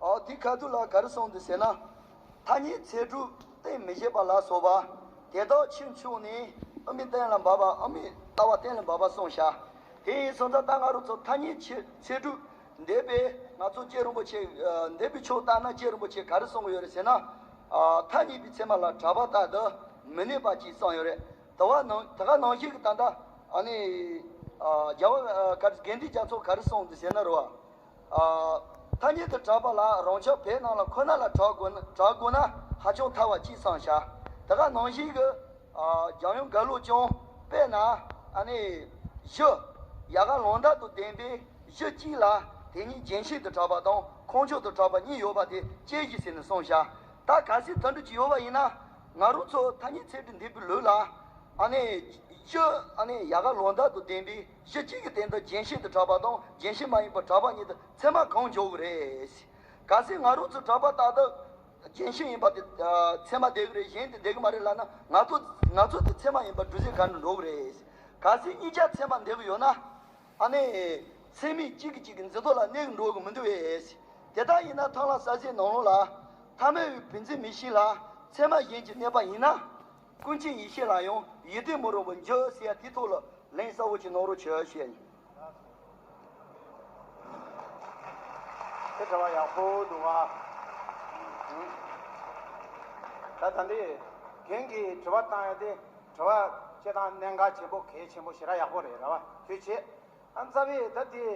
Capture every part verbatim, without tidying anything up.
ཨོ་དེའི་ཁ་ཐུག་ལ་ག་རེ་གསུངས་འདུག་ཟེར་ན། ཐ་སྙད་ཚད་གྲུབ་གཏན་མི་བཞེད་པ་ལ་སོགས་པ། དེ་དག་ཕྱིར་འཕྱོགས་ནས་དབུ་མའི་གཏན་ལ་འབེབས་པ། དབུ་མའི་ལྟ་བ་གཏན་ལ་འབེབས་པ་གསུངས་བཞག་དེ་ཡིན་སོང་ཙང་ད་ང་རང་ཚོ་ཐ་སྙད་ཚད་ཚད་གྲུབ་འདས་པའི་ང་ཚོ་རྗེ་རིན་པོ་ཆེ་འདས་པའི་ཆོས་ལྟར་ན་རྗེ་རིན་པོ་ཆེ་ག་རེ་གསུང་གི་ཡོད་རེད་ཟེར་ན། ཐ་སྙད་པའི་ཚད་མ་ལ་གྲགས་པ་ལྟར་དུ་མི་གནས་པ་ཅིག་གསུངས་ཡོད་རེད། དེ་བ་ནང་དེ་ག་ནང་བཞིན་གྱི་ད་ལྟ་ཨ་ནི་རྒྱལ་བ་ག་རེ་དགེ་འདུན་རྒྱ་མཚོ་ག་རེ་གསུངས་འདུག་ཟེར་ན་རེད་བ། ཐ་སྙད་དུ་གྲགས་པ་ལ་རང་ཆ་བོད་ནང་ལ་ཁོ་ན་ལ་གྲགས་དགོས་ན་གྲགས་དགོས་ན་ཧ་ཅང་ཐལ་བ་ཅིག་གསུངས་བཞག་དེ་ག་ནང་བཞིན་གྱི་ཨ་འཇམ་དབྱངས་རྒྱ་ལོ་ཀྱང་དཔེར་ན་ཨ་ནི་གཞི། ཡལ་ག་ལོ་འདབ་དང་ལྡན་པའི་གཞི་གཅིག་ལ་དེ་ཉིད་རྒྱན་ཤིང་དུ་གྲགས་པ་དང་ཁོང་ཆུང་དུ་གྲགས་པ་གཉིས་ཡོད་པ་དེ་དཔྱད་གཞི་ཟེར་ནས་གསུངས་བཞག་ད་གལ་སྲིད་དེ་འདྲ་ཅིག་ཡོད་པ་ཡིན་ན་ང་རང་ཚོ་ཐ་སྙད་ཚད་གྲུབ་འདས་པའི་ལུགས་ལ། ཨ་ནི་གཞི་ཨ་ནི་ཡལ་ག་ལོ་འདབ་དང་ལྡན་པའི་གཞི་གཅིག་གི་སྟེང་དུ་རྒྱན་ཤིང་དུ་གྲགས་པ་དང་རྒྱན་ཤིང་མ་ཡིན་པར་གྲགས་པ་གཉིས་དུ་ཚད་མ་གང་འཇོག་གི་རེད། གལ་སྲིད་ང་རང་ཚོ་གྲགས་པ་ལྟར་དུ་རྒྱན་ཤིང་ཡིན་པ་དེ་ཚད་མ་འདོད་ཀྱི་རེད། གཞན་དེ་འདོད་ཀྱི་མ་རེད་ལབ་ན་ང་ཚོ་ང་ཚོ་དེ་ཚད་མ་ཡིན་པར་སྒྲུབ་བྱེད་ག་འདྲ་འགྲོ་གི་རེད། གལ་སྲིད་གཉིས་ཆ་ཚད་མ་འདོད་ཀྱི་ཡོད་ན། ཨ་ནི། ཚད་མས་གཅིག་གིས་གཅིག་གི་འཛིན་རྟོག་ལ་གནས་ཀྱི་འགྲོ་གི་མི་འདུག་བས། དེ་ལྟར་ཡིན་ན་ཐང་ལྷ་གསལ་བྱེད་ནང་ལོགས་ལ། ཐ་མལ་པའི་བུད་འཛིན་མིག་ཤེས་ལ། ཚད་མ་གཞན་གྱིས་གནས་པ་ཡིན་ན། ཀུན་མཁྱེན་ཡེ་ཤེས་ལ་ཡང་ཡིད་བརྟན་མི་རུང་བར་འགྱུར་ཟེར་ཡ་དེའི་ཐོག་ལ་ལན་གསལ་བོ་ཅིག་གནང་རོགས་བྱོས་ཞེས། དེ་དྲི་བ་ཡག་པོ་འདུག་བ། ད་ད་འདི་རྒན་གྱིས་དྲི་བ་བཏང་ཡ་དེ་དྲི་བ་སྤྱིར་བཏང་གནད་འགག་ཆེན་པོ་གལ་ཆེན་པོ་ཞེ་དྲག་ཡག་པོ་རེད་ར་བ། ཐུགས་རྗེ་ཆེ། ཨ་རྩ་བའི་ད་དེ།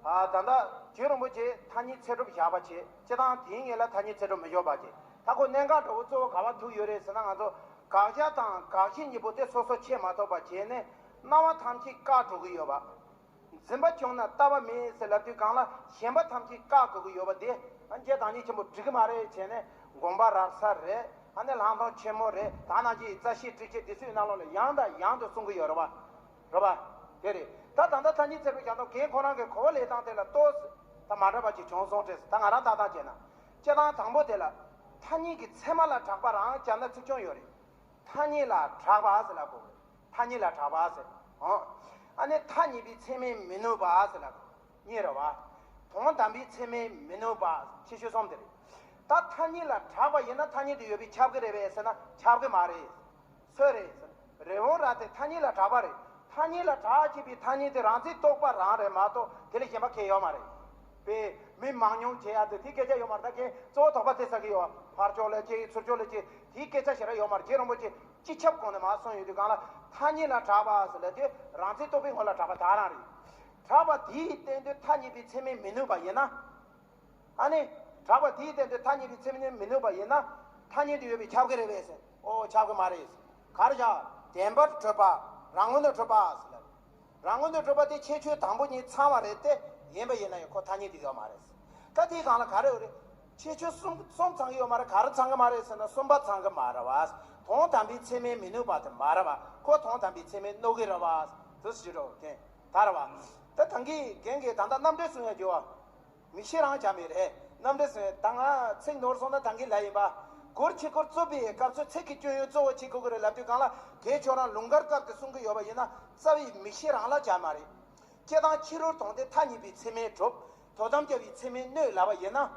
ཨ་ད་ལྟ་རྗེ་རིན་པོ་ཆེ་ཐ་སྙད་ཚད་གྲུབ་བཞག་པ་བྱས་སྤྱིར་བཏང་དེའི་སྔོན་ལ་ཐ་སྙད་ཚད་གྲུབ་མི་འཇོག་པ་བྱས་ད་ཁོ་གནད་འགག་འདྲ་བོ་གཙོ་བོ་ག་བ་ཐུག་ཡོད་རེད་ཟེར་ན་ང་ཚོ་དགག་བྱ་དང་དགག་བྱེད་གཉིས་པོ་དེ་སོ་སོ་ཕྱེ་མ་ཐུབ་པ་བྱས་ནས་སྣང་བ་ཐམས་ཅད་བཀག་འགྲོ་གི་ཡོད་པ། འཛིན་པ་བྱུང་ན་ལྟ་བ་མེད་ཟེར་ལབ་དུས་སྒང་ལ་ཞེན་པ་ཐམས་ཅད་བཀག་དགོས་ཀྱི་ཡོད་པ་དེ་ཨ་རྗེ་བདག་ཉིད་ཆེན་པོ་འགྲིག་གི་མ་རེད་བྱས་ནས་དགོངས་པ་རབ་གསལ་རེད། ཨ་ནི་ལྷག་མཐོང་ཆེན་མོ་རེད། ད་ནང་གི་རྩ་ཤེ་ཊཱིཀ་ཆེན་འདི་ཚོའི་ནང་ལོགས་ལ་ཡང་དང་ཡང་དུ་གསུང་གི་ཡོད་རེད་བ། རེད་བ། དེ་རེད། ད་ད་ལྟ་ཐ་སྙད་ཚད་གྲུབ་བྱ་དང་རྒན་ཁོ་རང་གི་གོ་བ་ལེན་སྟངས་དེ་ལ་ཏོག་ཙམ་ད་མ་འདྲ་བ་ཅིག་བྱུང་སོང་དྲན་སོང་། ད་ང་རང་ཏག་ཏག་བྱས་ན་སྤྱིར་བཏང་དང་པོ་དེ་ལ་ཐ་སྙད་ཀྱི་ཚད་མ་ལ་གྲགས་པ་རང་སྦྱར་ན་ཚིག་ཆུང་ཡོད་རེད། ཐ་སྙད་ལ་གྲགས་པ་ཟེར་ལབ་དགོས་རེད། ཐ་སྙད་ལ་གྲགས་པ་ཟེར། ཨོ། ཨ་ནི་ཐ་སྙད་པའི་ཚད་མས་མི་གནོད་པ་ཟེར་ལབ་དགོས། གཉིས་རེད་བ། དོན་དམ་པའི་ཚད་མས་མི་གནོད་པ། ཁྱད་ཆོས་གསུམ་དེ་རེད། ད་ཐ་སྙད་ལ་གྲགས་པ་ཡིན་ན་ཐ་སྙད་དུ་ཡོད་པས་ཁྱབ་ཀྱི་རེད་པས་ཟེར་ན་ཁྱབ་ཀྱི་མ་རེད། སུ་རེད་ཟེར་ན་རི་བོང་རྭ་དེ་ཐ་སྙད་ལ་གྲགས་པ་རེད། ཐ་སྙད་ལ་གྲགས་བྱེད་པའི་ཐ་སྙད་དེ་རང་མཚན་རྟོག་པ་རང་རེད་མ་གཏོགས་དེ་ལས་གཞན་པ་གང་ཡོད་མ་རེད། པས་མི་མང་ཉུང་བྱེད་ཡ་དེ་དེའི་སྐད་ཆ་ཡོད་མ་རེད། ད་གིན་གཙོ་བོ་དོགས་པ་དེ་ཟ་གི་ཡོད། ཕར་ཕྱོགས་ལ་སྐྱེ་ཡི་ཚུར་ཕྱོགས་ལ་སྐྱེ་དེའི་སྐད་ཆ་ཞེ་དྲག་ཡོད་མ་རེད། རྗེ་རིན་པོ་ཆེ་སྤྱི་ཁྱབ་སྒོ་ནས་མར་གསུངས་ཡོད་དུས་སྒང་ལ་ཐ་སྙད་ལ་གྲགས་པ་ཟེར་ལབ་དུས་རང་མཚན་རྟོག་པའི་ངོ་ལ་གྲགས་པ་དེ་རང་རེད། གྲགས་པ་དེའི་སྟེང་དུ་ཐ་སྙད་པའི་ཚད་མས་མི་གནོད་པ་ཡིན་ན། ཨ་ནི། གྲགས་པ་དེའི་སྟེང་དུ་ཐ་སྙད་པའི་ཚད་མས་མི་གནོད་པ་ཡིན་ན། ཐ་སྙད་དུ་ཡོད་པས་ཁྱབ་ཀྱི་རེད་པས་ཟེར། ཨོ་ཁྱབ་ཀྱི་མ་རེད། ག་རེ་བྱ། བདེན་པར་གྲུབ་པ། རང་ངོས་ནས་གྲུབ་པ་ཟེར་ལབ། རང་ངོས་ནས་གྲུབ་པ་དེ་ཁྱད་ཆོས་དང་པོ་གཉིས་ཚང་བ་རེད་དེ། ཡིན་པ་ཡིན་ན་ཡང་ཁོ་ཐ་སྙད་དུ་ཡོད་མ་རེད། ད་དེའི་སྒང་ལ་ག་རེ་ཡོད་རེད། ཁྱད་ཆོས་གསུམ་གསུམ་ཚང་གི་ཡོད་མ་རེད། ག་རེ་ཚང་གི་མ་རེད་ཟེར་ན་གསུམ་པ་ཚང་གི་མ་རེད་བ། དོན་དམ་པའི་ཚད་མས་མི་གནོད་པ་དེ་མ་རེད་བ། ཁོ་དོན་དམ་པའི་ཚད་མས་གནོད་ཀྱི་རེད་བ། དེ་ཟེར་རོ་དེ་ད་རེད་བ། ད་ད་གིན་རྒན་གྱིས་ད་ལྟ་རྣམ་འགྲེལ་གསུང་ཡ་བྱོས་བ། མིག་ཤེས་རང་བྱ་མེད་རེད། རྣམ་འགྲེལ་ཟེར་ད་ང་ཚིག་ནོར་སོང་ན་ད་གིན་ལ་ཡིན་པ། སྒོར་ཆོས་སྐོར་རྩོད་པའི་སྐབས་སུ་ཚིག་གི་སྐྱོན་ཡོན་གཙོ་བོ་བྱེད་དགོས་ཀྱི་རེད་ལབ་དུས་སྒང་ལ་རྒན་ཁྱོད་རང་ལུང་དཀར་སྐབས་ཀྱི་གསུང་གི་ཡོད་པ་ཡིན་ན་རྩ་བའི་མིག་ཤེས་རང་ལ་བྱ་མ་རེད། སྤྱིར་བཏང་ཕྱི་རོལ་དོན་དེ་ཐ་སྙད་པའི་ཚད་མས་གྲུབ། དོ་དམ་རྒྱལ་བའི་ཚད་མས་གནོད་ལབ་པ་ཡིན་ན།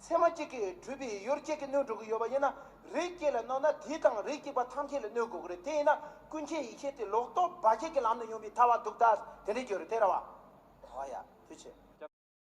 ཚད་མ་གཅིག་གིས་གྲུབ་པའི་ཡུལ་གཅིག་གིས་གནོད་འགྲོ་གི་ཡོད་པ་ཡིན་ན་རིགས་གཅིག་ལ་གནོད་ན་དེ་དང་རིགས་གཅིག་པ་ཐམས་ཅད་ལ་གནོད་དགོས་ཀྱི་རེད། དེ་ཡིན་ན་ཀུན་མཁྱེན་ཡེ་ཤེས་དེ་ལོག་རྟོག་བར་ཆད་ཀྱི་ལམ་དུ་ཡོང་བའི་ཐལ་བ་འདུག་ད་དེ་འདྲའི་རྒྱུ་རེད་དེ་རེད་བ། ཨོ་ཡ་ཐུགས་རྗེ་ཆེ།